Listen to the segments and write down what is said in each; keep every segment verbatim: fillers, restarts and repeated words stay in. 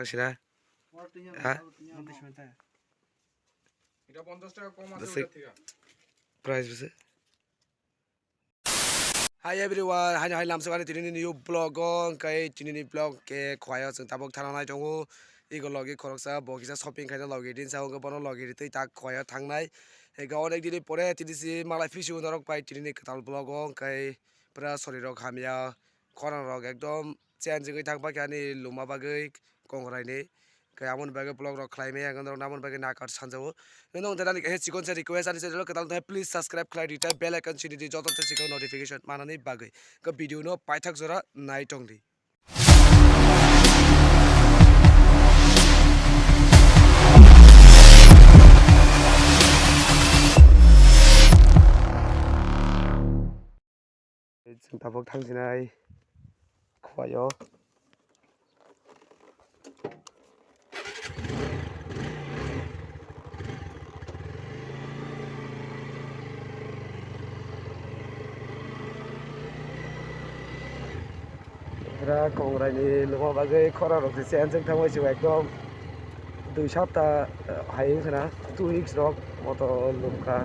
Sina? Ha? Price bese? Hi everyone, haino hai lamsok ani tini ni new vlog o, hwnkhe tini ni vlog khe Khowai o chwng tabuk thana nai tongo. Ego logi khoroksa bo kisa shopping khaina logi din sa, hwnkhe bono logi ritwi tak Khowai o thangnai. Ego onek din ni pore tini si malai phisi norok bai tini ni kwtal vlog o, hwnkhe pura sori rok hamya, khorang rok ekdom change wngwi thang paikha ani luma bagwi Kongrai ni. Khe amoni bagwi vlog rok khlai maya, norok amoni bagwi naikar sanjao. Nino tei ani kaisa chikon se request ani channel o kwtal tei please subscribe khlai di tei bell icon sini di joto se chikon notification manani bagwi. Khe video no paithak jora nai tong di. Chwng tabuk thang sinai Khowai o. Pura Kongrai ni luma bagwi khorang rok se change wng thangwi se ekdom. Dui sapta, eh, hai wngkha na, two weeks rok moto lukha,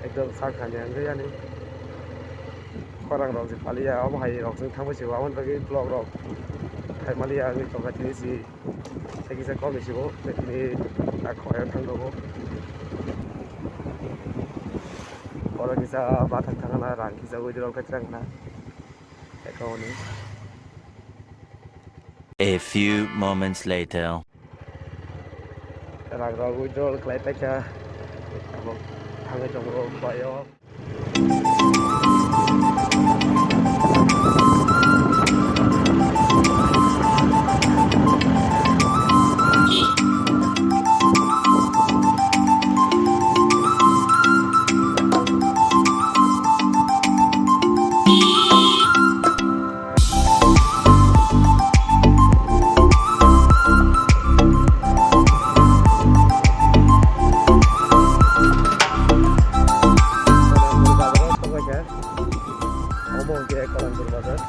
ekdom sak hamya wngwi ani. Khorang rok se paliya, omo hai rok se thangwi se, aboni bagwi vlog rok khai maliya wngwi tongkha tini si, tei kisa kom si o, tei tini tak khorang thang rok o. Oro kisa bathang thang na rang kisa withdrawal khai thang na. Account ni. A few moments later. Rang rok withdrawal khlai paikha. Abo thangwi tongo Khowai o. Omo hwnkhe Kalanpur bazar.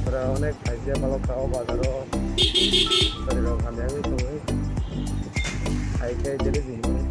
Pura onek phaijak balok ta o bazar o. Bwrwi rok hamya wngwi tongwi. Hai khe jalebi hinwi.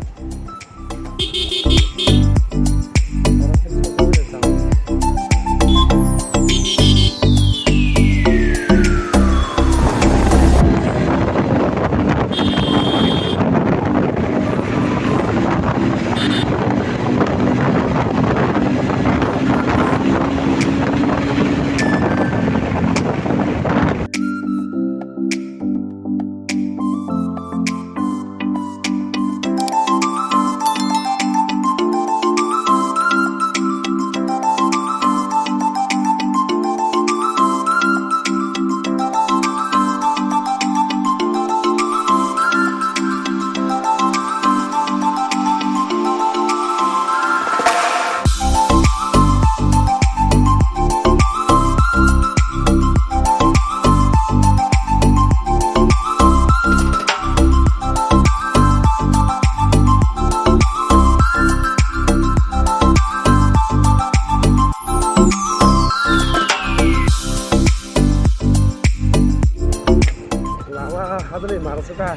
Lama hadwlwi mansa ta.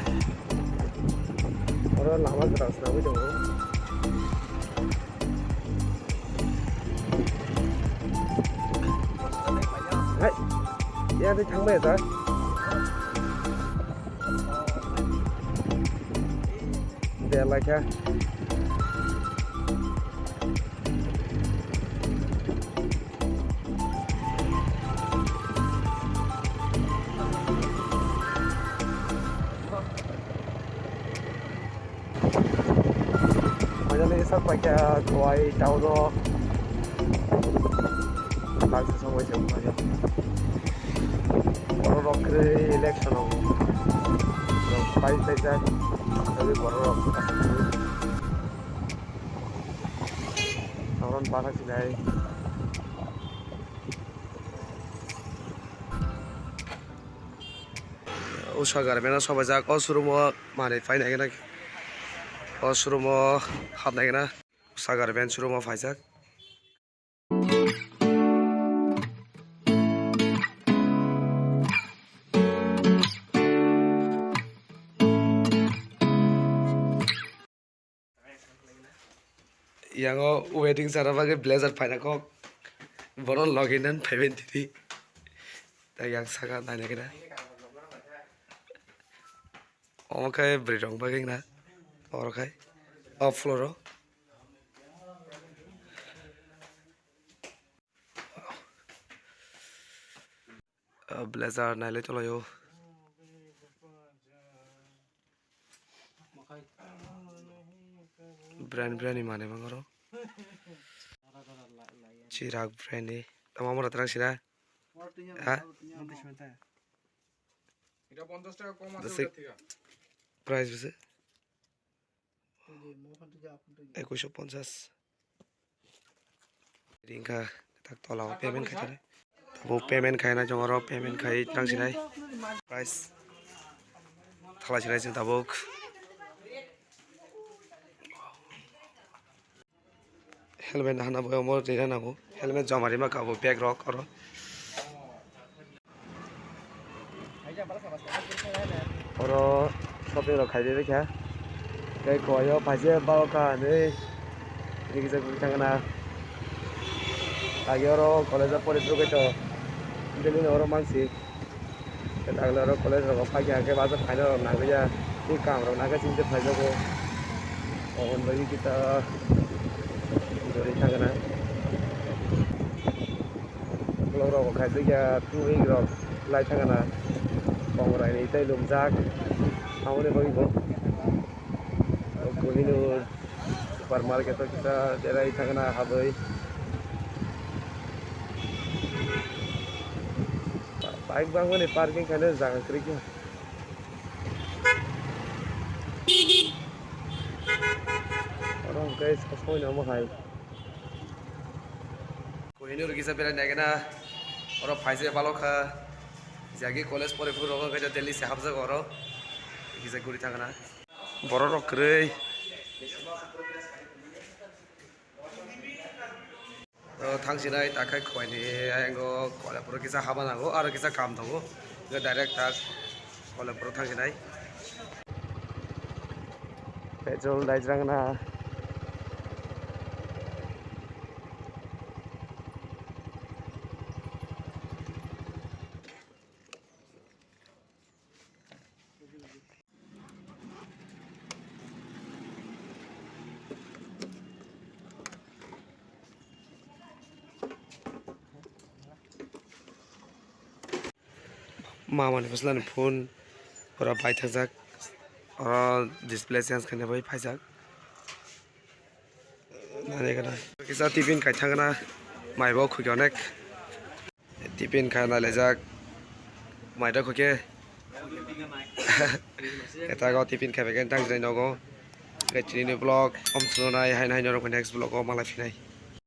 Oro lama kwtal swnamwi tongo. Hai, ya de thangbai da. Belai kha. Finally, sak paikha Khowai town o. Baksa songbai se wngmani. Borok rok kwrwi election o. Rok pai paijak. Tei borok rok. Town o bana sinai. Usha garments o sobaijak, o showroom o manwi painai gana, o showroom o hapnai gana, Usha garments showroom o phaijak. Yang o wedding sana bagwi blazer phaina kok. Bono logi nan phaiben tini. Ta yang saka naina kena. Omo khe bwrwi rok bagwi na. Oro khai. O floor o. Ah, blazer nailai tonglaio. Brand, brand ni manwi mangoro. Chirag brand ni. Tamo amora terang sina. Ha? এটা পঞ্চাশ টাকা কম আছে, ওটার থেকে। Price bisi? Ekuish ponchas. Ringka tak tola o payment khai tare. Tabuk payment khai na jong oro payment khai tang sinai. Price thala sinai sing tabuk. Helmet hana bo omo rina nango. Helmet joma rima kabo bag rok oro. Oro shopping rok khai de kha. Tei koi o phaise bao kha hinwi rikisa guri thangna. Agi oro college o pori phuru khe to daily no oro mansi. Tei tagle oro college rogo paikha hwnkhe bajar phaina rok nangya. Tei kam rok nangkhe chini tei phaijago. Oboni bagwi kita guri thangna. Ukulok rok bo khaijak ya, twi rok lai thangna. Kongrai ni tei lumjak. Aboni bagwi bo Kohinoor. Supermarket o kisa berai thangna habwi. Bike bangmani parking khaina jaga kwrwi khe. Oro hwnkhe sasoi namo hai. Kohinoor kisa berai naikhe na oro phaise balokha. Jagi college pore phuru rogo khe daily se hapjak oro. Kisa guri thangna. Borok rok kwrwi. O thang sinai takhai khwai ni ayang o kole puro kisa haba nango aro kisa kam tongo. Hwnkhe direct tak kole puro thang sinai. Petrol dai jang na. Mama ni bwsla ni phone pura paithakjak, oro display change khaina bai phaijak. Nani gana kisa tiffin khai thangna, mai bo khukhe onek. Tiffin kha nalaijak, mai da khukhe. Eta go tiffin khai bai khe tang jai nogo. Khe chini ni vlog om suno nai, hai nai norok next vlog o malai phinai.